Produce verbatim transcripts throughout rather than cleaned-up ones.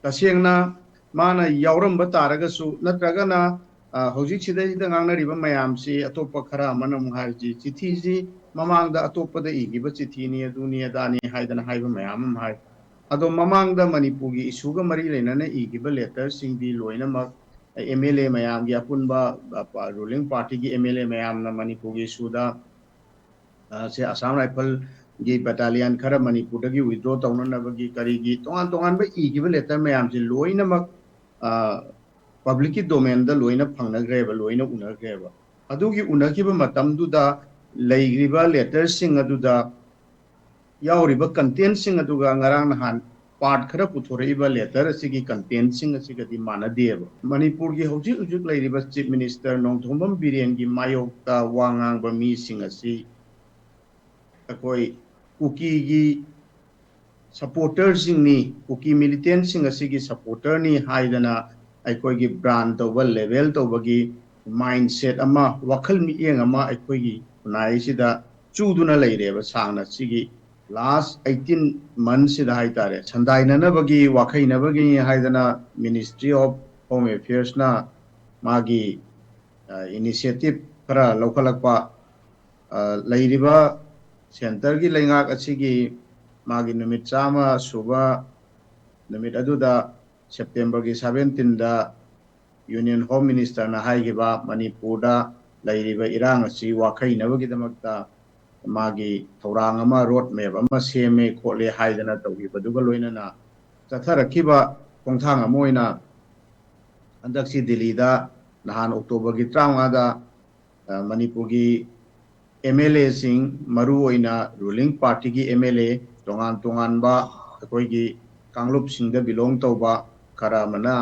ꯇꯁꯦꯡꯅ ꯃꯥꯅ ꯌꯥꯎꯔꯝꯕ ꯇꯥꯔꯒꯁꯨ, ꯅꯠꯇ꯭ꯔꯒꯅ, ꯑ, ꯍꯧꯖꯤꯛ ꯁꯤꯗꯩꯗ ꯉꯥꯡꯅꯔꯤꯕ ꯃꯌꯥꯝꯁꯤ, ꯑꯇꯣꯞꯄ ꯈꯔ ꯑꯃꯅ ꯑꯃꯨꯛ ꯍꯥꯏꯔꯤꯁꯤ, ꯆꯤꯊꯤꯁꯤ ꯃꯃꯥꯡꯗ ꯑꯇꯣꯞꯄꯗ ꯏꯈꯤꯕ ꯆꯤꯊꯤꯅꯤ, ꯑꯗꯨꯅꯤ ꯑꯗꯥꯅꯤ ꯍꯥꯏꯗꯅ ꯍꯥꯏꯕ ꯃꯌꯥꯝ ꯑꯃ ꯍꯥꯏ꯫ ꯑꯗꯣ ꯃꯃꯥꯡꯗ ꯃꯅꯤꯄꯨꯔꯒꯤ ꯏꯁꯨꯒ ꯃꯔꯤ ꯂꯩꯅꯅ ꯏꯈꯤꯕ ꯂꯦꯇꯔꯁꯤꯡꯗꯤ ꯂꯣꯏꯅꯃꯛ ꯑꯦꯝ ꯑꯦꯜ ꯑꯦ ꯃꯌꯥꯝꯒꯤ ꯑꯄꯨꯟꯕ, ꯑ, ꯄ-, ꯔꯨꯂꯤꯡ ꯄꯥꯔꯇꯤꯒꯤ ꯑꯦꯝ ꯑꯦꯜ ꯑꯦ ꯃꯌꯥꯝꯅ ꯃꯅꯤꯄꯨꯔꯒꯤ ꯏꯁꯨꯗ, ꯑ, ꯁꯦ ꯑꯁꯥꯝ ꯔꯥꯏꯐꯜꯒꯤ ꯕꯦꯇꯥꯂꯤꯌꯟ ꯈꯔ ꯃꯅꯤꯄꯨꯔꯗꯒꯤ ꯋꯤꯗ꯭ꯔꯣ ꯇꯧꯅꯅꯕꯒꯤ ꯀꯔꯤꯒꯤ ꯇꯣꯉꯥꯟ ꯇꯣꯉꯥꯟꯕ ꯏꯈꯤꯕ ꯂꯦꯇꯔ ꯃꯌꯥꯝꯁꯦ ꯂꯣꯏꯅꯃꯛ, ꯑ, ꯄꯕ꯭ꯂꯤꯛꯀꯤ ꯗꯣꯃꯦꯟꯗ ꯂꯣꯏꯅ ꯐꯪꯅꯈ꯭ꯔꯦꯕ, ꯂꯣꯏꯅ ꯎꯅꯈ꯭ꯔꯦꯕ꯫ ꯑꯗꯨꯒꯤ ꯎꯅꯈꯤꯕ ꯃꯇꯝꯗꯨꯗ ꯂꯩꯈ꯭ꯔꯤꯕ ꯂꯦꯇꯔꯁꯤꯡ ꯑꯗꯨꯗ ꯌꯥꯎꯔꯤꯕ ꯀꯟꯇꯦꯟꯁꯤꯡ ꯑꯗꯨꯒ ꯉꯔꯥꯡ ꯅꯍꯥꯟ ꯄꯥꯔꯠ ꯈꯔ ꯄꯨꯊꯣꯔꯛꯏꯕ ꯂꯦꯇꯔ ꯑꯁꯤꯒꯤ ꯀꯟꯇꯦꯟꯁꯤꯡ ꯑꯁꯤꯒꯗꯤ ꯃꯥꯟꯅꯗꯦꯕ꯫ ꯃꯅꯤꯄꯨꯔꯒꯤ ꯍꯧꯖꯤꯛ ꯍꯧꯖꯤꯛ ꯂꯩꯔꯤꯕ ꯆꯤꯐ ꯃꯤꯅꯤꯁꯇꯔ ꯅꯣꯡꯊꯣꯝꯕꯝ ꯕꯤꯔꯦꯟꯒꯤ ꯃꯥꯌꯣꯛꯇ ꯋꯥ ꯉꯥꯡꯕ ꯃꯤꯁꯤꯡ ꯑꯁꯤ ꯑꯩꯈꯣꯏ ꯀꯨꯀꯤꯒꯤ ꯁꯄꯣꯔꯇꯔꯁꯤꯡꯅꯤ, ꯀꯨꯀꯤ ꯃꯤꯂꯤꯇꯦꯟꯁꯤꯡ ꯑꯁꯤꯒꯤ ꯁꯄꯣꯔꯇꯔꯅꯤ ꯍꯥꯏꯗꯅ ꯑꯩꯈꯣꯏꯒꯤ ꯕ꯭ꯔꯥꯟ ꯇꯧꯕ, ꯂꯦꯕꯦꯜ ꯇꯧꯕꯒꯤ ꯃꯥꯏꯟꯁꯦꯠ ꯑꯃ, ꯋꯥꯈꯜ ꯃꯤꯠꯌꯦꯡ ꯑꯃ ꯑꯩꯈꯣꯏꯒꯤ ꯈꯨꯟꯅꯥꯏꯁꯤꯗ ꯆꯨꯗꯨꯅ ꯂꯩꯔꯦꯕ ꯁꯥꯡꯅ꯫ ꯁꯤꯒꯤ ꯂꯥꯁ ꯑꯩꯠꯇꯤꯟ ꯃꯟꯁꯁꯤꯗ ꯍꯥꯏꯇꯥꯔꯦ, ꯁꯟꯗꯥꯏꯅꯅꯕꯒꯤ, ꯋꯥꯈꯩꯅꯕꯒꯤ ꯍꯥꯏꯗꯅ ꯃꯤꯅꯤꯁꯇ꯭ꯔꯤ ꯑꯣꯐ ꯍꯣꯝ ꯑꯦꯐꯤꯌꯔꯁꯅ ꯃꯥꯒꯤ, ꯑ, ꯏꯅꯤꯁꯤꯌꯦꯇꯤꯞ ꯈꯔ ꯂꯧꯈꯠꯂꯛꯄ, ꯑ, ꯂꯩꯔꯤꯕ ꯁꯦꯟꯇꯔꯒꯤ ꯂꯩꯉꯥꯛ ꯑꯁꯤꯒꯤ ꯃꯥꯒꯤ ꯅꯨꯃꯤꯠ ꯆꯥꯝꯃ ꯁꯨꯕ ꯅꯨꯃꯤꯠ ꯑꯗꯨꯗ, ꯁꯦꯞꯇꯦꯝꯕꯔꯒꯤ ꯁꯕꯦꯟꯇꯤꯟꯗ, ꯌꯨꯅꯤꯌꯟ ꯍꯣꯝ ꯃꯤꯅꯤꯁꯇꯔꯅ ꯍꯥꯏꯈꯤꯕ ꯃꯅꯤꯄꯨꯔꯗ ꯂꯩꯔꯤꯕ ꯏꯔꯥꯡ ꯑꯁꯤ ꯋꯥꯈꯩꯅꯕꯒꯤꯗꯃꯛꯇ ꯃꯥꯒꯤ ꯊꯧꯔꯥꯡ ꯑꯃ, ꯔꯣꯗ ꯃꯦꯞ ꯑꯃ ꯁꯦꯝꯃꯦ ꯈꯣꯠꯂꯦ ꯍꯥꯏꯗꯅ ꯇꯧꯈꯤꯕꯗꯨꯒ ꯂꯣꯏꯅꯅ ꯆꯠꯊꯔꯛꯈꯤꯕ ꯈꯣꯡꯊꯥꯡ ꯑꯃ ꯑꯣꯏꯅ ꯍꯟꯗꯛꯁꯤ ꯗꯤꯜꯂꯤꯗ ꯅꯍꯥꯟ ꯑꯣꯛꯇꯣꯕꯔꯒꯤ ꯇꯔꯥꯃꯉꯥꯗ, ꯑ, ꯃꯅꯤꯄꯨꯔꯒꯤ ꯑꯦꯝ ꯑꯦꯜ ꯑꯦꯁꯤꯡ, ꯃꯔꯨꯑꯣꯏꯅ ꯔꯨꯂꯤꯡ ꯄꯥꯔꯇꯤꯒꯤ ꯑꯦꯝ ꯑꯦꯜ ꯑꯦ, ꯇꯣꯉꯥꯟ ꯇꯣꯉꯥꯟꯕ ꯑꯩꯈꯣꯏꯒꯤ ꯀꯥꯡꯂꯨꯞꯁꯤꯡꯗ ꯕꯤꯂꯣꯡ ꯇꯧꯕ, ꯈꯔ ꯑꯃꯅ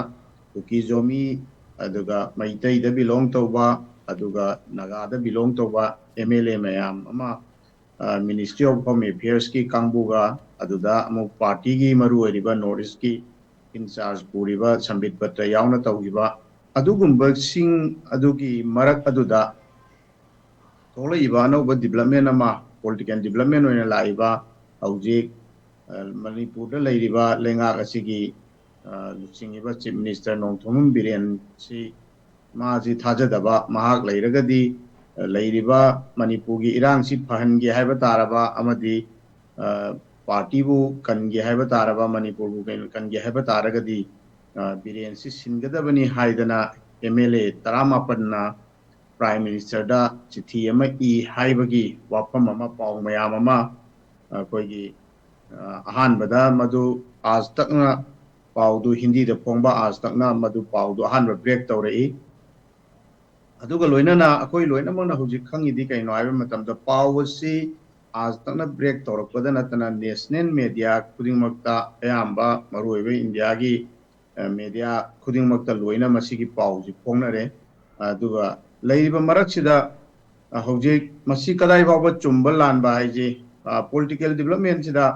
ꯀꯨꯀꯤ ꯖꯣꯃꯤ, ꯑꯗꯨꯒ ꯃꯩꯇꯩꯗ ꯕꯤꯂꯣꯡ ꯇꯧꯕ, ꯑꯗꯨꯒ ꯅꯥꯒꯥꯗ ꯕꯤꯂꯣꯡ ꯇꯧꯕ ꯑꯦꯝ ꯑꯦꯜ ꯑꯦ ꯃꯌꯥꯝ ꯑꯃ, ꯑ, ꯃꯤꯅꯤꯁꯇ꯭ꯔꯤ ꯑꯣꯐ ꯍꯣꯝ ꯑꯦꯐꯤꯌꯔꯁꯀꯤ ꯀꯥꯡꯕꯨꯒ, ꯑꯗꯨꯗ ꯑꯃꯨꯛ ꯄꯥꯔꯇꯤꯒꯤ ꯃꯔꯨꯑꯣꯏꯔꯤꯕ ꯅꯣꯔꯠ ꯏꯁꯀꯤ ꯏꯟꯆꯥꯔꯖ ꯄꯨꯔꯤꯕ ꯁꯝꯕꯤꯠ ꯄꯇ꯭ꯔ ꯌꯥꯎꯅ ꯇꯧꯈꯤꯕ ꯑꯗꯨꯒꯨꯝꯕꯁꯤꯡ ꯑꯗꯨꯒꯤ ꯃꯔꯛ ꯑꯗꯨꯗ ꯊꯣꯛꯂꯛꯏꯕ ꯑꯅꯧꯕ ꯗꯤꯕꯂꯞꯃꯦꯟ ꯑꯃ, ꯄꯣꯂꯤꯇꯤꯀꯦꯜ ꯗꯤꯕꯂꯞꯃꯦꯟ ꯑꯣꯏꯅ ꯂꯥꯛꯏꯕ ꯍꯧꯖꯤꯛ, ꯑ, ꯃꯅꯤꯄꯨꯔꯗ ꯂꯩꯔꯤꯕ ꯂꯩꯉꯥꯛ ꯑꯁꯤꯒꯤ, ꯑ, ꯂꯨꯆꯤꯡꯉꯤꯕ Chief Minister ꯅꯣꯡꯊꯣꯝꯕꯝ ꯕꯤꯔꯦꯟꯁꯤ, ꯃꯥꯁꯤ ꯊꯥꯖꯗꯕ, ꯃꯍꯥꯛ ꯂꯩꯔꯒꯗꯤ ꯂꯩꯔꯤꯕ ꯃꯅꯤꯄꯨꯔꯒꯤ ꯏꯔꯥꯡꯁꯤ ꯐꯍꯟꯒꯦ ꯍꯥꯏꯕ ꯇꯥꯔꯕ ꯑꯃꯗꯤ ꯄꯥꯔꯇꯤꯕꯨ ꯀꯟꯒꯦ ꯍꯥꯏꯕ ꯇꯥꯔꯕ, ꯃꯅꯤꯄꯨꯔꯕꯨ ꯀꯟꯒꯦ ꯍꯥꯏꯕ ꯇꯥꯔꯒꯗꯤ ꯕꯤꯔꯦꯟꯁꯤ ꯁꯤꯟꯒꯗꯕꯅꯤ ꯍꯥꯏꯗꯅ M L A ꯇꯔꯥꯃꯥꯄꯟꯅ Prime Ministerꯗ ꯆꯤꯊꯤ ꯑꯃ ꯏ ꯍꯥꯏꯕꯒꯤ ꯋꯥꯐꯝ ꯑꯃ, ꯄꯥꯎ ꯃꯌꯥꯝ ꯑꯃ ꯑꯩꯈꯣꯏꯒꯤ ꯑꯍꯥꯟꯕꯗ ꯃꯗꯨ ꯑꯥꯖ ꯇꯛꯅ ꯄꯥꯎꯗꯨ ꯍꯤꯟꯗꯤꯗ ꯐꯣꯡꯕ ꯑꯥꯖ ꯇꯛꯅ ꯃꯗꯨ ꯄꯥꯎꯗꯨ ꯑꯍꯥꯟꯕ break ꯇꯧꯔꯛꯏ꯫ ꯑꯗꯨꯒ ꯂꯣꯏꯅꯅ ꯑꯩꯈꯣꯏ ꯂꯣꯏꯅꯃꯛꯅ ꯍꯧꯖꯤꯛ ꯈꯪꯉꯤꯗꯤ ꯀꯩꯅꯣ ꯍꯥꯏꯕ ꯃꯇꯝꯗ ꯄꯥꯎ ꯑꯁꯤ ꯑꯥꯖ ꯇꯛꯅ break ꯇꯧꯔꯛꯄꯗ ꯅꯠꯇꯅ national media ꯈꯨꯗꯤꯡꯃꯛꯇ ꯑꯌꯥꯝꯕ ꯃꯔꯨꯑꯣꯏꯕ ꯏꯟꯗꯤꯌꯥꯒꯤ media ꯈꯨꯗꯤꯡꯃꯛꯇ ꯂꯣꯏꯅ ꯃꯁꯤꯒꯤ ꯄꯥꯎꯁꯤ ꯐꯣꯡꯅꯔꯦ꯫ ꯑꯗꯨꯒ ꯂꯩꯔꯤꯕ ꯃꯔꯛꯁꯤꯗ ꯍꯧꯖꯤꯛ ꯃꯁꯤ ꯀꯗꯥꯏ ꯐꯥꯎꯕ ꯆꯨꯝꯕ ꯂꯥꯟꯕ ꯍꯥꯏꯁꯤ political developmentꯁꯤꯗ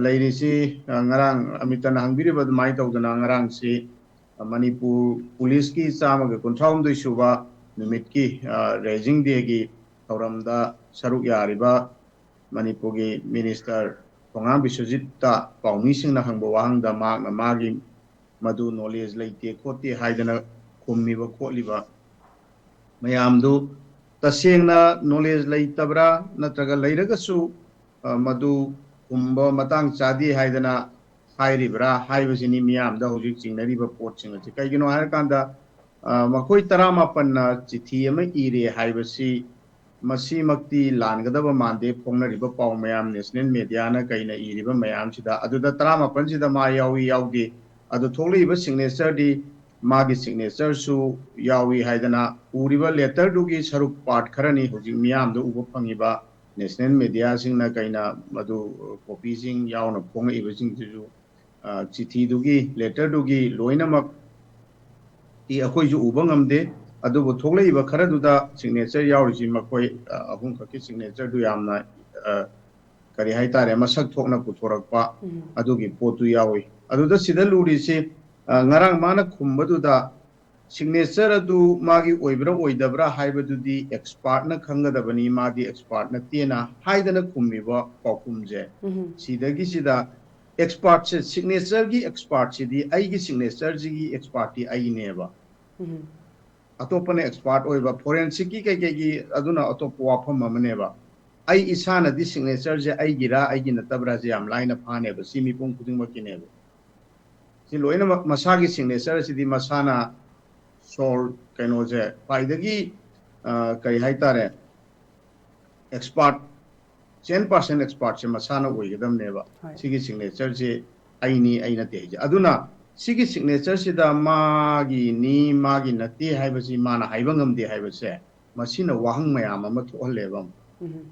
ꯂꯩꯔꯤꯁꯤ, ꯉꯔꯥꯡ ꯑꯃꯤꯇꯅ ꯍꯪꯕꯤꯔꯤꯕ ꯑꯗꯨꯃꯥꯏꯅ ꯇꯧꯗꯅ ꯉꯔꯥꯡꯁꯤ ꯃꯅꯤꯄꯨꯔ ꯄꯨꯂꯤꯁꯀꯤ ꯆꯥꯝꯃꯒ ꯀꯨꯟꯊ꯭ꯔꯥꯍꯨꯝꯗꯣꯏ ꯁꯨꯕ ꯅꯨꯃꯤꯠꯀꯤ Raising Dayꯒꯤ ꯊꯧꯔꯝꯗ ꯁꯔꯨꯛ ꯌꯥꯔꯤꯕ ꯃꯅꯤꯄꯨꯔꯒꯤ Minister ꯊꯣꯉꯥꯝ ꯕꯤꯁ꯭ꯋꯖꯤꯠꯇ ꯄꯥꯎꯃꯤꯁꯤꯡꯅ ꯍꯪꯕ ꯋꯥꯍꯪꯗ ꯃꯍꯥꯛꯅ ꯃꯥꯒꯤ ꯃꯗꯨ knowledge ꯂꯩꯇꯦ ꯈꯣꯠꯇꯦ ꯍꯥꯏꯗꯅ ꯈꯨꯝꯃꯤꯕ ꯈꯣꯠꯂꯤꯕ ꯃꯌꯥꯝꯗꯨ ꯇꯁꯦꯡꯅ knowledge ꯂꯩꯇꯕ꯭ꯔꯥ, ꯅꯠꯇ꯭ꯔꯒ ꯂꯩꯔꯒꯁꯨ ꯃꯗꯨ ꯈꯨꯝꯕ ꯃꯇꯥꯡ ꯆꯥꯗꯦ ꯍꯥꯏꯗꯅ ꯍꯥꯏꯔꯤꯕ꯭ꯔꯥ ꯍꯥꯏꯕꯁꯤꯅꯤ ꯃꯤꯌꯥꯝꯗ ꯍꯧꯖꯤꯛ ꯆꯤꯡꯅꯔꯤꯕ ꯄꯣꯠꯁꯤꯡ ꯑꯁꯤ꯫ ꯀꯩꯒꯤꯅꯣ ꯍꯥꯏꯔꯀꯥꯟꯗ ꯃꯈꯣꯏ ꯇꯔꯥꯃꯥꯄꯟꯅ ꯆꯤꯊꯤ ꯑꯃ ꯏꯔꯦ ꯍꯥꯏꯕꯁꯤ ꯃꯁꯤꯃꯛꯇꯤ ꯂꯥꯟꯒꯗꯕ ꯃꯥꯟꯗꯦ꯫ ꯐꯣꯡꯅꯔꯤꯕ ꯄꯥꯎ ꯃꯌꯥꯝ, national mediaꯅ ꯀꯩꯅ ꯏꯔꯤꯕ ꯃꯌꯥꯝꯁꯤꯗ, ꯑꯗꯨꯗ ꯇꯔꯥꯃꯥꯄꯟꯁꯤꯗ ꯃꯥ ꯌꯥꯎꯏ ꯌꯥꯎꯗꯦ, ꯑꯗꯨ ꯊꯣꯛꯂꯛꯏꯕ signatureꯗꯤ ꯃꯥꯒꯤ signatureꯁꯨ ꯌꯥꯎꯏ ꯍꯥꯏꯗꯅ ꯎꯔꯤꯕ letterꯗꯨꯒꯤ ꯁꯔꯨꯛ part ꯈꯔꯅꯤ ꯍꯧꯖꯤꯛ ꯃꯤꯌꯥꯝꯗ ꯎꯕ ꯐꯪꯉꯤꯕ꯫ National mediaꯁꯤꯡꯅ ꯀꯩꯅ ꯃꯗꯨ copyꯁꯤꯡ ꯌꯥꯎꯅ ꯐꯣꯡꯉꯛꯏꯕꯁꯤꯡꯁꯤꯁꯨ ꯆꯤꯊꯤꯗꯨꯒꯤ, letterꯗꯨꯒꯤ ꯂꯣꯏꯅꯃꯛ ꯇꯤ ꯑꯩꯈꯣꯏꯁꯨ ꯎꯕ ꯉꯝꯗꯦ꯫ ꯑꯗꯨꯕꯨ ꯊꯣꯛꯂꯛꯏꯕ ꯈꯔꯗꯨꯗ signature ꯌꯥꯎꯔꯤꯁꯤ ꯃꯈꯣꯏ ꯑꯍꯨꯝꯈꯛꯀꯤ signatureꯗꯨ ꯌꯥꯝꯅ ꯀꯔꯤ ꯍꯥꯏꯇꯥꯔꯦ, ꯃꯁꯛ ꯊꯣꯛꯅ ꯄꯨꯊꯣꯔꯛꯄ ꯑꯗꯨꯒꯤ ꯄꯣꯠꯇꯨ ꯌꯥꯎꯏ꯫ ꯑꯗꯨꯗ ꯁꯤꯗ ꯂꯨꯔꯤꯁꯤ, ꯉꯔꯥꯡ ꯃꯥꯅ ꯈꯨꯝꯕꯗꯨꯗ signature ꯑꯗꯨ ꯃꯥꯒꯤ ꯑꯣꯏꯕ꯭ꯔꯥ ꯑꯣꯏꯗꯕ꯭ꯔꯥ ꯍꯥꯏꯕꯗꯨꯗꯤ expertꯅ ꯈꯪꯒꯗꯕꯅꯤ, ꯃꯥꯗꯤ expert ꯅꯠꯇꯦꯅ ꯍꯥꯏꯗꯅ ꯈꯨꯝꯃꯤꯕ ꯄꯥꯎꯈꯨꯝꯁꯦ꯫ ꯁꯤꯗꯒꯤꯁꯤꯗ ꯑꯦꯛꯁꯄꯥꯔꯠꯁꯦ, ꯁꯤꯒꯅꯦꯆꯔꯒꯤ ꯑꯦꯛꯁꯄꯥꯔꯠꯁꯤꯗꯤ, ꯑꯩꯒꯤ ꯁꯤꯒꯅꯦꯆꯔꯁꯤꯒꯤ ꯑꯦꯛꯁꯄꯥꯔꯠꯇꯤ ꯑꯩꯅꯦꯕ꯫ ꯎꯝ꯫ ꯑꯇꯣꯞꯄꯅ ꯑꯦꯛꯁꯄꯥꯔꯠ ꯑꯣꯏꯕ, ꯐꯣꯔꯦꯟꯁꯤꯛꯀꯤ ꯀꯩꯀꯩꯒꯤ, ꯑꯗꯨꯅ ꯑꯇꯣꯞꯄ ꯋꯥꯐꯝ ꯑꯃꯅꯦꯕ꯫ ꯑꯩ ꯏꯁꯥꯅꯗꯤ ꯁꯤꯒꯅꯦꯆꯔꯁꯦ ꯑꯩꯒꯤꯔꯥ ꯑꯩꯒꯤ ꯅꯠꯇꯕ꯭ꯔꯥꯁꯦ ꯌꯥꯝ ꯂꯥꯏꯅ ꯐꯥꯅꯦꯕ, ꯁꯤ ꯃꯤꯄꯨꯝ ꯈꯨꯗꯤꯡꯃꯛꯀꯤꯅꯦꯕ꯫ ꯁꯤ ꯂꯣꯏꯅꯃꯛ ꯃꯁꯥꯒꯤ ꯁꯤꯒꯅꯦꯆꯔ ꯑꯁꯤꯗꯤ ꯃꯁꯥꯅ ꯁꯣꯜ ꯀꯩꯅꯣꯁꯦ ꯈ꯭ꯋꯥꯏꯗꯒꯤ, ꯑ, ꯀꯔꯤ ꯍꯥꯏꯇꯥꯔꯦ, ꯑꯦꯛꯁꯄꯥꯔꯠ, ꯆꯦꯟ ꯄꯥꯔꯁꯦꯟ ꯑꯦꯛꯁꯄꯥꯔꯠꯁꯦ ꯃꯁꯥꯅ ꯑꯣꯏꯒꯗꯕꯅꯦꯕ꯫ ꯍꯣꯏ꯫ ꯁꯤꯒꯤ ꯁꯤꯒꯅꯦꯆꯔꯁꯦ ꯑꯩꯅꯤ, ꯑꯩ ꯅꯠꯇꯦ ꯍꯥꯏꯁꯦ꯫ ꯑꯗꯨꯅ ꯁꯤꯒꯤ ꯁꯤꯒꯅꯦꯆꯔꯁꯤꯗ ꯃꯥꯒꯤꯅꯤ, ꯃꯥꯒꯤ ꯅꯠꯇꯦ ꯍꯥꯏꯕꯁꯤ ꯃꯥꯅ ꯍꯥꯏꯕ ꯉꯝꯗꯦ ꯍꯥꯏꯕꯁꯦ, ꯃꯁꯤꯅ ꯋꯥꯍꯪ ꯃꯌꯥꯝ ꯑꯃ ꯊꯣꯛꯍꯜꯂꯦꯕ꯫ ꯎꯝ꯫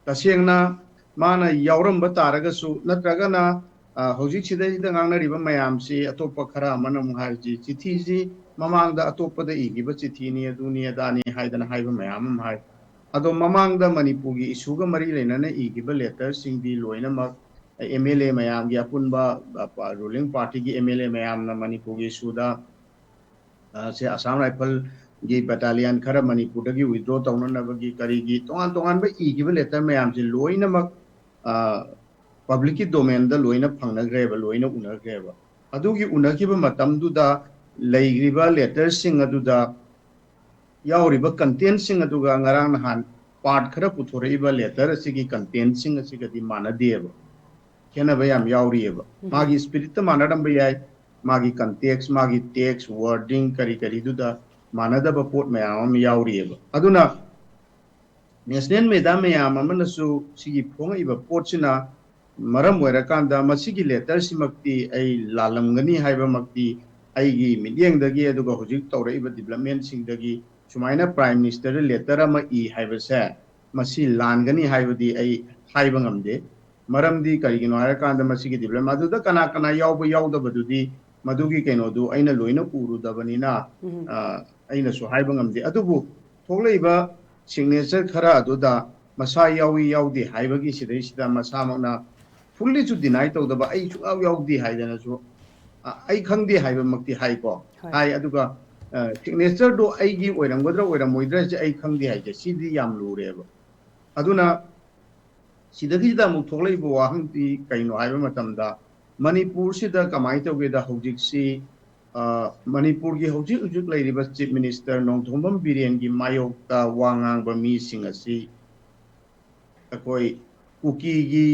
ꯇꯁꯦꯡꯅ ꯃꯥꯅ ꯌꯥꯎꯔꯝꯕ ꯇꯥꯔꯒꯁꯨ, ꯅꯠꯇ꯭ꯔꯒꯅ, ꯑ, ꯍꯧꯖꯤꯛ ꯁꯤꯗꯩꯁꯤꯗ ꯉꯥꯡꯅꯔꯤꯕ ꯃꯌꯥꯝꯁꯤ, ꯑꯇꯣꯞꯄ ꯈꯔ ꯑꯃꯅ ꯑꯃꯨꯛ ꯍꯥꯏꯔꯤꯁꯤ, ꯆꯤꯊꯤꯁꯤ ꯃꯃꯥꯡꯗ ꯑꯇꯣꯞꯄꯗ ꯏꯈꯤꯕ ꯆꯤꯊꯤꯅꯤ, ꯑꯗꯨꯅꯤ ꯑꯗꯥꯅꯤ ꯍꯥꯏꯗꯅ ꯍꯥꯏꯕ ꯃꯌꯥꯝ ꯑꯃ ꯍꯥꯏ꯫ ꯑꯗꯣ ꯃꯃꯥꯡꯗ ꯃꯅꯤꯄꯨꯔꯒꯤ ꯏꯁꯨꯒ ꯃꯔꯤ ꯂꯩꯅꯅ ꯏꯈꯤꯕ ꯂꯦꯇꯔꯁꯤꯡꯗꯤ ꯂꯣꯏꯅꯃꯛ ꯑꯦꯝ ꯑꯦꯜ ꯑꯦ ꯃꯌꯥꯝꯒꯤ ꯑꯄꯨꯟꯕ, ꯑ, ꯄ-, ꯔꯨꯂꯤꯡ ꯄꯥꯔꯇꯤꯒꯤ ꯑꯦꯝ ꯑꯦꯜ ꯑꯦ ꯃꯌꯥꯝꯅ ꯃꯅꯤꯄꯨꯔꯒꯤ ꯏꯁꯨꯗ, ꯑ, ꯁꯦ ꯑꯁꯥꯝ ꯔꯥꯏꯐꯜꯒꯤ ꯕꯦꯇꯥꯂꯤꯌꯟ ꯈꯔ ꯃꯅꯤꯄꯨꯔꯗꯒꯤ ꯋꯤꯗ꯭ꯔꯣ ꯇꯧꯅꯅꯕꯒꯤ ꯀꯔꯤꯒꯤ ꯇꯣꯉꯥꯟ ꯇꯣꯉꯥꯟꯕ ꯏꯈꯤꯕ ꯂꯦꯇꯔ ꯃꯌꯥꯝꯁꯦ ꯂꯣꯏꯅꯃꯛ, ꯑ, ꯄꯕ꯭ꯂꯤꯛꯀꯤ ꯗꯣꯃꯦꯟꯗ ꯂꯣꯏꯅ ꯐꯪꯅꯈ꯭ꯔꯦꯕ, ꯂꯣꯏꯅ ꯎꯅꯈ꯭ꯔꯦꯕ꯫ ꯑꯗꯨꯒꯤ ꯎꯅꯈꯤꯕ ꯃꯇꯝꯗꯨꯗ ꯂꯩꯈ꯭ꯔꯤꯕ ꯂꯦꯇꯔꯁꯤꯡ ꯑꯗꯨꯗ ꯌꯥꯎꯔꯤꯕ ꯀꯟꯇꯦꯟꯁꯤꯡ ꯑꯗꯨꯒ ꯉꯔꯥꯡ ꯅꯍꯥꯟ ꯄꯥꯔꯠ ꯈꯔ ꯄꯨꯊꯣꯔꯛꯏꯕ ꯂꯦꯇꯔ ꯑꯁꯤꯒꯤ ꯀꯟꯇꯦꯟꯁꯤꯡ ꯑꯁꯤꯒꯗꯤ ꯃꯥꯟꯅꯗꯦꯕ꯫ ꯈꯦꯠꯅꯕ ꯌꯥꯝ ꯌꯥꯎꯔꯤꯑꯕ꯫ ꯎꯝ꯫ ꯃꯥꯒꯤ ꯏꯁꯄꯤꯔꯤꯠꯇ ꯃꯥꯟꯅꯔꯝꯕ ꯌꯥꯏ, ꯃꯥꯒꯤ ꯀꯟꯇꯦꯛꯁ, ꯃꯥꯒꯤ ꯇꯦꯛꯁ, ꯋꯥꯔꯗꯤꯡ, ꯀꯔꯤ ꯀꯔꯤꯗꯨꯗ ꯃꯥꯟꯅꯗꯕ ꯄꯣꯠ ꯃꯌꯥꯝ ꯑꯃ ꯌꯥꯎꯔꯤꯑꯕ꯫ ꯑꯗꯨꯅ ꯅꯦꯁꯅꯦꯜ ꯃꯦꯗꯥ ꯃꯌꯥꯝ ꯑꯃꯅꯁꯨ ꯁꯤꯒꯤ ꯐꯣꯡꯉꯛꯏꯕ ꯄꯣꯠꯁꯤꯅ ꯃꯔꯝ ꯑꯣꯏꯔꯀꯥꯟꯗ ꯃꯁꯤꯒꯤ ꯂꯦꯇꯔꯁꯤꯃꯛꯇꯤ ꯑꯩ ꯂꯥꯜꯂꯝꯒꯅꯤ ꯍꯥꯏꯕꯃꯛꯇꯤ ꯑꯩꯒꯤ ꯃꯤꯠꯌꯦꯡꯗꯒꯤ, ꯑꯗꯨꯒ ꯍꯧꯖꯤꯛ ꯇꯧꯔꯛꯏꯕ ꯗꯤꯕ꯭ꯂꯞꯃꯦꯟꯁꯤꯡꯗꯒꯤ ꯁꯨꯃꯥꯏꯅ ꯄ꯭ꯔꯥꯏꯝ ꯃꯤꯅꯤꯁꯇꯔꯗ ꯂꯦꯇꯔ ꯑꯃ ꯏ ꯍꯥꯏꯕꯁꯦ, ꯃꯁꯤ ꯂꯥꯟꯒꯅꯤ ꯍꯥꯏꯕꯗꯤ ꯑꯩ ꯍꯥꯏꯕ ꯉꯝꯗꯦ꯫ ꯃꯔꯝꯗꯤ ꯀꯔꯤꯒꯤꯅꯣ ꯍꯥꯏꯔꯀꯥꯟꯗ ꯃꯁꯤꯒꯤ ꯗꯤꯕ꯭ꯂꯞꯃꯦꯟ ꯑꯗꯨꯗ ꯀꯅꯥ ꯀꯅꯥ ꯌꯥꯎꯕ ꯌꯥꯎꯗꯕꯗꯨꯗꯤ ꯃꯗꯨꯒꯤ ꯀꯩꯅꯣꯗꯨ ꯑꯩꯅ ꯂꯣꯏꯅ ꯎꯔꯨꯗꯕꯅꯤꯅ, ꯎꯝ꯫ ꯑ, ꯑꯩꯅꯁꯨ ꯍꯥꯏꯕ ꯉꯝꯗꯦ꯫ ꯑꯗꯨꯕꯨ ꯊꯣꯛꯂꯛꯏꯕ ꯁꯤꯒꯅꯦꯆꯔ ꯈꯔ ꯑꯗꯨꯗ ꯃꯁꯥ ꯌꯥꯎꯏ ꯌꯥꯎꯗꯦ ꯍꯥꯏꯕꯒꯤ ꯁꯤꯗꯩꯁꯤꯗ ꯃꯁꯥꯃꯛꯅ ꯐꯨꯜꯂꯤꯁꯨ ꯗꯤꯅꯥꯏ ꯇꯧꯗꯕ, "ꯑꯩ ꯁꯨꯡꯌꯥꯎ ꯌꯥꯎꯗꯦ" ꯍꯥꯏꯗꯅꯁꯨ, ꯑ, "ꯑꯩ ꯈꯪꯗꯦ" ꯍꯥꯏꯕꯃꯛꯇꯤ ꯍꯥꯏꯀꯣ, ꯍꯣꯏ꯫ ꯍꯥꯏ꯫ ꯑꯗꯨꯒ, ꯑ, ꯁꯤꯒꯅꯦꯆꯔꯗꯣ ꯑꯩꯒꯤ ꯑꯣꯏꯔꯝꯒꯗ꯭ꯔꯥ ꯑꯣꯏꯔꯝꯃꯣꯏꯗ꯭ꯔꯥ ꯍꯥꯏꯁꯦ ꯑꯩ ꯈꯪꯗꯦ ꯍꯥꯏꯁꯦ, ꯁꯤꯗꯤ ꯌꯥꯝ ꯂꯨꯔꯦꯕ꯫ ꯑꯗꯨꯅ ꯁꯤꯗꯒꯤꯁꯤꯗ ꯑꯃꯨꯛ ꯊꯣꯛꯂꯛꯏꯕ ꯋꯥꯍꯪꯗꯤ ꯀꯩꯅꯣ ꯍꯥꯏꯕ ꯃꯇꯝꯗ, ꯃꯅꯤꯄꯨꯔꯁꯤꯗ ꯀꯃꯥꯏꯅ ꯇꯧꯒꯦꯗ, ꯍꯧꯖꯤꯛꯁꯤ, ꯑ, ꯃꯅꯤꯄꯨꯔꯒꯤ ꯍꯧꯖꯤꯛ ꯍꯧꯖꯤꯛ ꯂꯩꯔꯤꯕ Chief Minister ꯅꯣꯡꯊꯣꯝꯕꯝ ꯕꯤꯔꯦꯟꯒꯤ ꯃꯥꯌꯣꯛꯇ ꯋꯥ ꯉꯥꯡꯕ ꯃꯤꯁꯤꯡ ꯑꯁꯤ ꯑꯩꯈꯣꯏ ꯀꯨꯀꯤꯒꯤ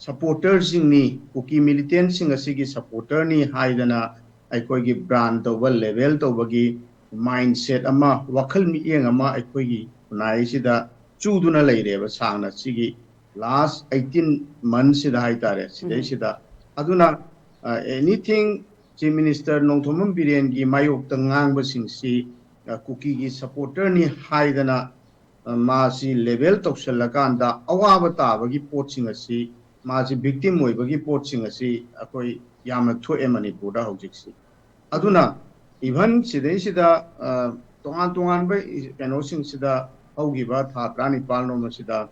supporterꯁꯤꯡꯅꯤ, ꯀꯨꯀꯤ militantꯁꯤꯡ ꯑꯁꯤꯒꯤ supporterꯅꯤ ꯍꯥꯏꯗꯅ ꯑꯩꯈꯣꯏꯒꯤ brand ꯇꯧꯕ, label ꯇꯧꯕꯒꯤ mindset ꯑꯃ, ꯋꯥꯈꯜ ꯃꯤꯠꯌꯦꯡ ꯑꯃ ꯑꯩꯈꯣꯏꯒꯤ ꯈꯨꯟꯅꯥꯏꯁꯤꯗ ꯆꯨꯗꯨꯅ ꯂꯩꯔꯦꯕ ꯁꯥꯡꯅ, ꯁꯤꯒꯤ last eighteen monthsꯁꯤꯗ ꯍꯥꯏꯇꯥꯔꯦ, ꯁꯤꯗꯩꯁꯤꯗ꯫ ꯑꯗꯨꯅ, ꯑ, anything Chief Minister ꯅꯣꯡꯊꯣꯝꯕꯝ ꯕꯤꯔꯦꯟꯒꯤ ꯃꯥꯌꯣꯛꯇ ꯉꯥꯡꯕꯁꯤꯡꯁꯤ, ꯑ, ꯀꯨꯀꯤꯒꯤ supporterꯅꯤ ꯍꯥꯏꯗꯅ, ꯑ, ꯃꯥꯁꯤ label ꯇꯧꯁꯜꯂꯀꯥꯟꯗ ꯑꯋꯥꯕ ꯇꯥꯕꯒꯤ ꯄꯣꯠꯁꯤꯡ ꯑꯁꯤ, ꯃꯥꯁꯤ victim ꯑꯣꯏꯕꯒꯤ ꯄꯣꯠꯁꯤꯡ ꯑꯁꯤ ꯑꯩꯈꯣꯏ ꯌꯥꯝꯅ ꯊꯣꯛꯑꯦ ꯃꯅꯤꯄꯨꯔꯗ ꯍꯧꯖꯤꯛꯁꯤ꯫ ꯑꯗꯨꯅ even ꯁꯤꯗꯩꯁꯤꯗ, ꯑ, ꯇꯣꯉꯥꯟ ꯇꯣꯉꯥꯟꯕ ꯏ-, ꯀꯩꯅꯣꯁꯤꯡꯁꯤꯗ ꯍꯧꯈꯤꯕ ꯊꯥ ꯇꯔꯥꯅꯤꯄꯥꯜ ꯔꯣꯝ ꯑꯁꯤꯗ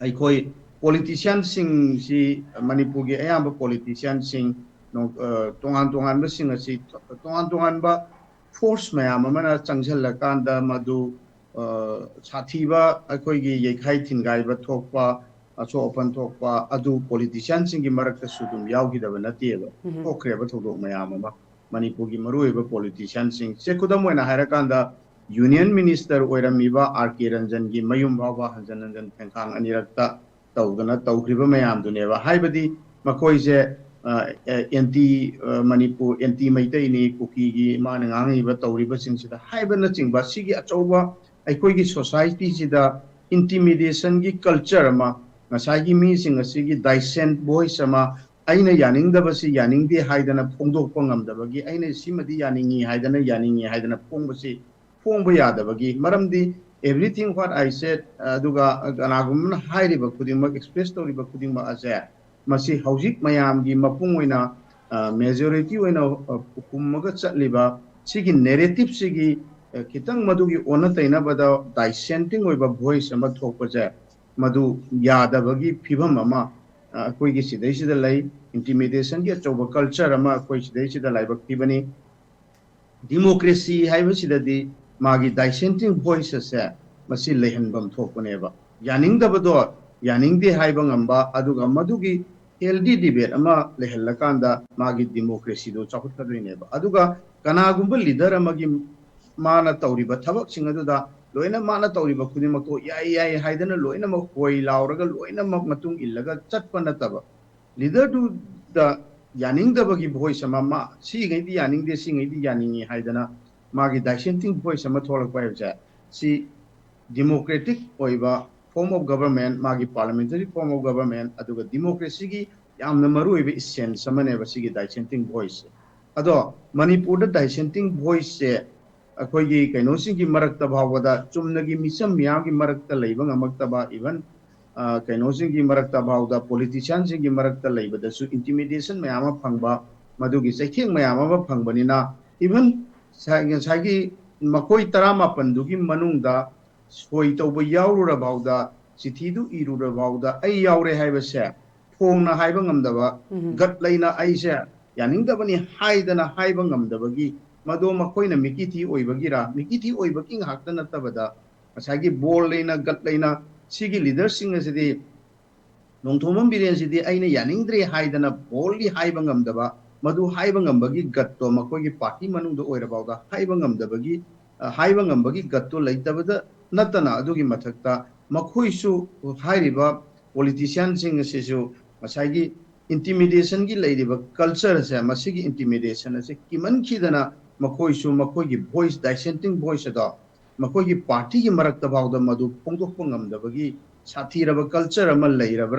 ꯑꯩꯈꯣꯏ politicianꯁꯤꯡꯁꯤ, ꯃꯅꯤꯄꯨꯔꯒꯤ ꯑꯌꯥꯝꯕ politicianꯁꯤꯡ, ꯅꯣ-, ꯑ, ꯇꯣꯉꯥꯟ ꯇꯣꯉꯥꯟꯕꯁꯤꯡ ꯑꯁꯤ ꯇꯣꯉꯥꯟ ꯇꯣꯉꯥꯟꯕ force ꯃꯌꯥꯝ ꯑꯃꯅ ꯆꯪꯁꯤꯜꯂꯀꯥꯟꯗ ꯃꯗꯨ, ꯑ, ꯁꯥꯊꯤꯕ ꯑꯩꯈꯣꯏꯒꯤ ꯌꯩꯈꯥꯏ ꯊꯤꯟꯒꯥꯏꯕ ꯊꯣꯛꯄ, ꯑꯁꯣꯛ ꯑꯄꯟ ꯊꯣꯛꯄ ꯑꯗꯨ politicianꯁꯤꯡꯒꯤ ꯃꯔꯛꯇꯁꯨ ꯑꯗꯨꯝ ꯌꯥꯎꯈꯤꯗꯕ ꯅꯠꯇꯦꯕ꯫ ꯊꯣꯛꯈ꯭ꯔꯦꯕ ꯊꯧꯗꯣꯛ ꯃꯌꯥꯝ ꯑꯃ꯫ ꯃꯅꯤꯄꯨꯔꯒꯤ ꯃꯔꯨꯑꯣꯏꯕ politicianꯁꯤꯡꯁꯦ, ꯈꯨꯗꯝ ꯑꯣꯏꯅ ꯍꯥꯏꯔꯀꯥꯟꯗ, Union Minister ꯑꯣꯏꯔꯝꯃꯤꯕ ꯑꯥꯔ ꯀꯦ ꯔꯟꯖꯟꯒꯤ ꯃꯌꯨꯝ ꯐꯥꯎꯕ ꯍꯟꯖꯟ ꯍꯟꯖꯟ ꯊꯦꯡꯈꯥꯡ ꯑꯅꯤꯔꯛꯇ ꯇꯧꯗꯅ ꯇꯧꯈ꯭ꯔꯤꯕ ꯃꯌꯥꯝꯗꯨꯅꯦꯕ꯫ ꯍꯥꯏꯕꯗꯤ ꯃꯈꯣꯏꯁꯦ, ꯑ, ꯑ, anti, ꯑ, ꯃꯅꯤꯄꯨꯔ, anti ꯃꯩꯇꯩꯅꯤ, ꯀꯨꯀꯤꯒꯤ ꯃꯥꯅ ꯉꯥꯡꯉꯤꯕ ꯇꯧꯔꯤꯕꯁꯤꯡꯁꯤꯗ ꯍꯥꯏꯕꯅꯆꯤꯡꯕ ꯁꯤꯒꯤ ꯑꯆꯧꯕ ꯑꯩꯈꯣꯏꯒꯤ societyꯁꯤꯗ intimidationꯒꯤ culture ꯑꯃ, ꯉꯁꯥꯏꯒꯤ ꯃꯤꯁꯤꯡ ꯑꯁꯤꯒꯤ dissent voice ꯑꯃ, ꯑꯩꯅ ꯌꯥꯅꯤꯡꯗꯕꯁꯤ ꯌꯥꯅꯤꯡꯗꯦ ꯍꯥꯏꯗꯅ ꯐꯣꯡꯗꯣꯛꯄ ꯉꯝꯗꯕꯒꯤ, ꯑꯩꯅ ꯁꯤꯃꯗꯤ ꯌꯥꯅꯤꯡꯉꯤ ꯍꯥꯏꯗꯅ ꯌꯥꯅꯤꯡꯉꯤ ꯍꯥꯏꯗꯅ ꯐꯣꯡꯕꯁꯤ ꯐꯣꯡꯕ ꯌꯥꯗꯕꯒꯤ, ꯃꯔꯝꯗꯤ everything what I said, ꯑꯗꯨꯒ ꯀꯅꯥꯒꯨꯝꯕꯅ ꯍꯥꯏꯔꯤꯕ ꯈꯨꯗꯤꯡꯃꯛ, express ꯇꯧꯔꯤꯕ ꯈꯨꯗꯤꯡꯃꯛ ꯑꯁꯦ, ꯃꯁꯤ ꯍꯧꯖꯤꯛ ꯃꯌꯥꯝꯒꯤ ꯃꯄꯨꯡ ꯑꯣꯏꯅ, ꯑ, majority ꯑꯣꯏꯅ, ꯑ, ꯍꯨꯝꯃꯒ ꯆꯠꯂꯤꯕ ꯁꯤꯒꯤ narrativeꯁꯤꯒꯤ, ꯑ, ꯈꯤꯇꯪ ꯃꯗꯨꯒꯤ ꯑꯣꯟꯅ ꯇꯩꯅꯕꯗ dissenting ꯑꯣꯏꯕ voice ꯑꯃ ꯊꯣꯛꯄꯁꯦ, ꯃꯗꯨ ꯌꯥꯗꯕꯒꯤ ꯐꯤꯕꯝ ꯑꯃ, ꯑ, ꯑꯩꯈꯣꯏꯒꯤ ꯁꯤꯗꯩꯁꯤꯗ ꯂꯩ꯫ Intimidationꯒꯤ ꯑꯆꯧꯕ culture ꯑꯃ ꯑꯩꯈꯣꯏ ꯁꯤꯗꯩꯁꯤꯗ ꯂꯥꯏꯕꯛ ꯊꯤꯕꯅꯤ꯫ Democracy ꯍꯥꯏꯕꯁꯤꯗꯗꯤ ꯃꯥꯒꯤ dissenting voice ꯑꯁꯦ ꯃꯁꯤ ꯂꯩꯍꯟꯐꯝ ꯊꯣꯛꯄꯅꯦꯕ꯫ ꯌꯥꯅꯤꯡꯗꯕꯗꯣ ꯌꯥꯅꯤꯡꯗꯦ ꯍꯥꯏꯕ ꯉꯝꯕ, ꯑꯗꯨꯒ ꯃꯗꯨꯒꯤ healthy debate ꯑꯃ ꯂꯩꯍꯜꯂꯀꯥꯟꯗ ꯃꯥꯒꯤ democracyꯗꯣ ꯆꯥꯎꯈꯠꯀꯗꯣꯏꯅꯦꯕ꯫ ꯑꯗꯨꯒ ꯀꯅꯥꯒꯨꯝꯕ leader ꯑꯃꯒꯤ ꯃꯥꯅ ꯇꯧꯔꯤꯕ ꯊꯕꯛꯁꯤꯡ ꯑꯗꯨꯗ ꯂꯣꯏꯅ ꯃꯥꯅ ꯇꯧꯔꯤꯕ ꯈꯨꯗꯤꯡꯃꯛꯇꯣ ꯌꯥꯏ ꯌꯥꯏ ꯍꯥꯏꯗꯅ ꯂꯣꯏꯅꯃꯛ ꯍꯣꯏ ꯂꯥꯎꯔꯒ ꯂꯣꯏꯅꯃꯛ ꯃꯇꯨꯡ ꯏꯜꯂꯒ ꯆꯠꯄ ꯅꯠꯇꯕ, leaderꯗꯨꯗ ꯌꯥꯅꯤꯡꯗꯕꯒꯤ voice ꯑꯃ, ꯃꯥ ꯁꯤꯉꯩꯗꯤ ꯌꯥꯅꯤꯡꯗꯦ, ꯁꯤꯉꯩꯗꯤ ꯌꯥꯅꯤꯡꯉꯤ ꯍꯥꯏꯗꯅ ꯃꯥꯒꯤ dissenting voice ꯑꯃ ꯊꯣꯛꯂꯛꯄ ꯍꯥꯏꯕꯁꯦ, ꯁꯤ democratic ꯑꯣꯏꯕ form of government, ꯃꯥꯒꯤ parliamentary form of government, ꯑꯗꯨꯒ democracyꯒꯤ ꯌꯥꯝꯅ ꯃꯔꯨꯑꯣꯏꯕ essence ꯑꯃꯅꯦꯕ ꯁꯤꯒꯤ dissenting voice꯫ ꯑꯗꯣ ꯃꯅꯤꯄꯨꯔꯗ dissenting voiceꯁꯦ ꯑꯩꯈꯣꯏꯒꯤ ꯀꯩꯅꯣꯁꯤꯡꯒꯤ ꯃꯔꯛꯇ ꯐꯥꯎꯕꯗ, ꯆꯨꯝꯅꯒꯤ ꯃꯤꯆꯝ ꯃꯤꯌꯥꯝꯒꯤ ꯃꯔꯛꯇ ꯂꯩꯕ ꯉꯝꯃꯛꯇꯕ, even ꯀꯩꯅꯣꯁꯤꯡꯒꯤ ꯃꯔꯛꯇ ꯐꯥꯎꯗ, politicianꯁꯤꯡꯒꯤ ꯃꯔꯛꯇ ꯂꯩꯕꯗꯁꯨ intimidation ꯃꯌꯥꯝ ꯑꯃ ꯐꯪꯕ, ꯃꯗꯨꯒꯤ ꯆꯩꯊꯦꯡ ꯃꯌꯥꯝ ꯑꯃ ꯐꯪꯕꯅꯤꯅ, even ꯉꯁꯥꯏꯒꯤ ꯃꯈꯣꯏ ꯇꯔꯥꯃꯥꯄꯟꯗꯨꯒꯤ ꯃꯅꯨꯡꯗ ꯁꯣꯏ ꯇꯧꯕ ꯌꯥꯎꯔꯨꯔ ꯐꯥꯎꯗ, ꯆꯤꯊꯤꯗꯨ ꯏꯔꯨꯔ ꯐꯥꯎꯗ ꯑꯩ ꯌꯥꯎꯔꯦ ꯍꯥꯏꯕꯁꯦ ꯐꯣꯡꯅ ꯍꯥꯏꯕ ꯉꯝꯗꯕ, ꯒꯠ ꯂꯩꯅ ꯑꯩꯁꯦ ꯌꯥꯅꯤꯡꯗꯕꯅꯤ ꯍꯥꯏꯗꯅ ꯍꯥꯏꯕ ꯉꯝꯗꯕꯒꯤ, ꯃꯗꯣ ꯃꯈꯣꯏꯅ ꯃꯤꯀꯤꯊꯤ ꯑꯣꯏꯕꯒꯤꯔ, ꯃꯤꯀꯤꯊꯤ ꯑꯣꯏꯕꯒꯤ ꯉꯥꯛꯇ ꯅꯠꯇꯕꯗ ꯉꯁꯥꯏꯒꯤ ꯕꯣꯜ ꯂꯩꯅ ꯒꯠ ꯂꯩꯅ ꯁꯤꯒꯤ leaderꯁꯤꯡ ꯑꯁꯤꯗꯤ, ꯅꯣꯡꯊꯣꯝꯕꯝ ꯕꯤꯔꯦꯟꯁꯤꯗꯤ ꯑꯩꯅ ꯌꯥꯅꯤꯡꯗ꯭ꯔꯦ ꯍꯥꯏꯗꯅ boldly ꯍꯥꯏꯕ ꯉꯝꯗꯕ, ꯃꯗꯨ ꯍꯥꯏꯕ ꯉꯝꯕꯒꯤ ꯒꯠꯇꯣ ꯃꯈꯣꯏꯒꯤ party ꯃꯅꯨꯡꯗ ꯑꯣꯏꯔꯐꯥꯎꯗ ꯍꯥꯏꯕ ꯉꯝꯗꯕꯒꯤ, ꯍꯥꯏꯕ ꯉꯝꯕꯒꯤ ꯒꯠꯇꯣ ꯂꯩꯇꯕꯗ ꯅꯠꯇꯅ, ꯑꯗꯨꯒꯤ ꯃꯊꯛꯇ ꯃꯈꯣꯏꯁꯨ, ꯍꯥꯏꯔꯤꯕ politicianꯁꯤꯡ ꯑꯁꯤꯁꯨ ꯉꯁꯥꯏꯒꯤ intimidationꯒꯤ ꯂꯩꯔꯤꯕ cultureꯁꯦ, ꯃꯁꯤꯒꯤ intimidation ꯑꯁꯦ ꯀꯤꯃꯟꯈꯤꯗꯅ ꯃꯈꯣꯏꯁꯨ ꯃꯈꯣꯏꯒꯤ voice, dissenting voice ꯑꯗꯣ ꯃꯈꯣꯏꯒꯤ partyꯒꯤ ꯃꯔꯛꯇ ꯐꯥꯎꯗ ꯃꯗꯨ ꯐꯣꯡꯗꯣꯛꯄ ꯉꯝꯗꯕꯒꯤ ꯁꯥꯊꯤꯔꯕ culture ꯑꯃ ꯂꯩꯔꯕ꯭ꯔꯥ?